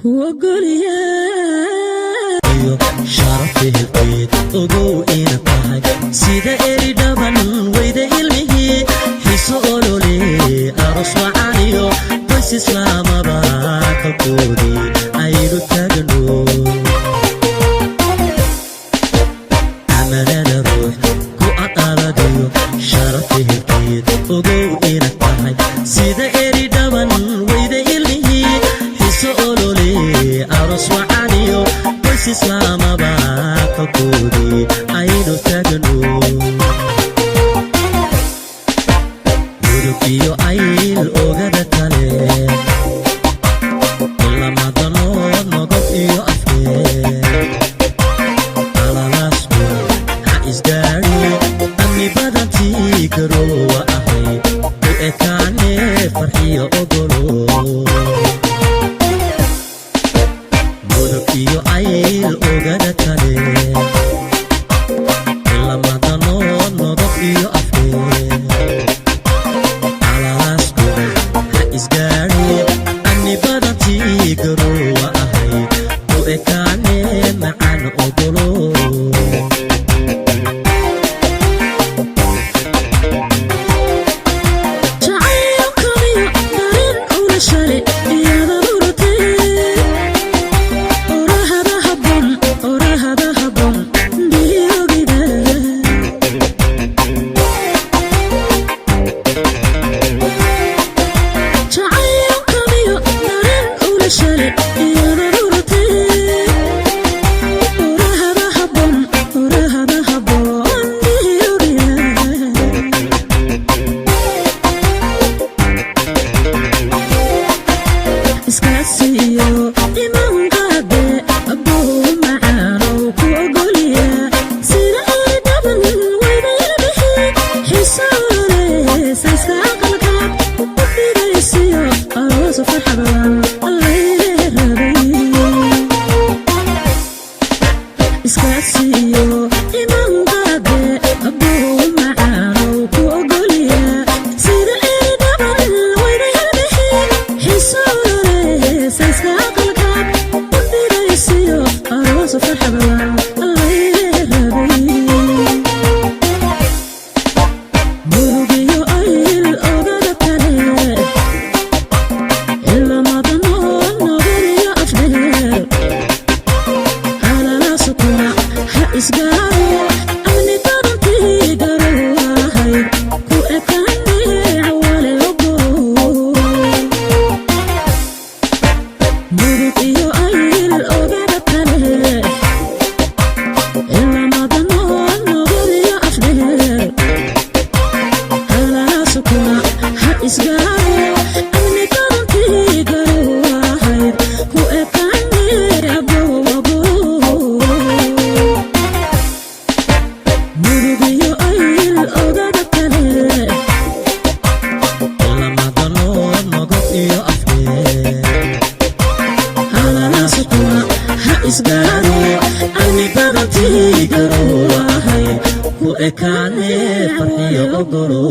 Ku ogolyaa. Iyo sharaf ehelkeed, ogow ina tahay sida eri dhaban weyda ilmihii, xiso olole, aroos wacaniyo qoys islaamaba kalkoodii aynu taagno. Amanada ruux ku ad adagayo, sharaf ehelkeed, ogow ina tahay sida eri dhaban weyda ilmihii, xiso olole, aroos wacaniyo qoys islaamaba kalkoodii aynu taagno. Mudug iyo Ayl ogada kale, ilamadanood, Nogob iyo Afdheer, alalaasku ha isgaadho, amni badantii garoowa ahay u ekaane, Farxiyo ogolo. Mudug iyo Ayl ogada kale, ilamadanood, Nogob iyo Afdheer, alalaasku ha isgaadho, amni badantii garoowa ahay u ekaane, macaan ogolo. Jacaylkamiyo dareen ula shale iyada muratee, orahada habboon, orahada habboon biyogida. Jacaylkamiyo dareen ula shale iyada muratee, orahada habboon, orahada habboon biyogida. Iskaasiyo imaanqaade, abuu macaanow, ku ogolya sida eri dhaban weyda ilmihi, xisoolesayska aqalkaad u dhigaysiyo aroos farxadlan allayre rabay. Iskaasiyo imaanqaade, abuu macaanow, ku ogolya sida eri dhaban weyda ilmihi, xisoolesayska aqalkaad u dhigaysiyo aroos farxadlan allayre rabay. Murugiyo Ayl ogada kale, ilamadanood, Nogoriyo Afdheer, alalaasukuna ha isgaaro, amni badantii garowahayd ku ekaane, Cawale ogo. Mudug iyo Ayl ogada kale, ilamadanood, Nogoriyo Afdheer, alalaasukuna ha isgaaro, amni badantii garowahayd ku ekaane, abowago. Murugiyo Ayl ogada kale, Ilamadanood, Nogob iyo Afdheer, alalaasukuna ha isgaaro, amni badantii garoowahay ku ekaane, Farxiyo ogolo.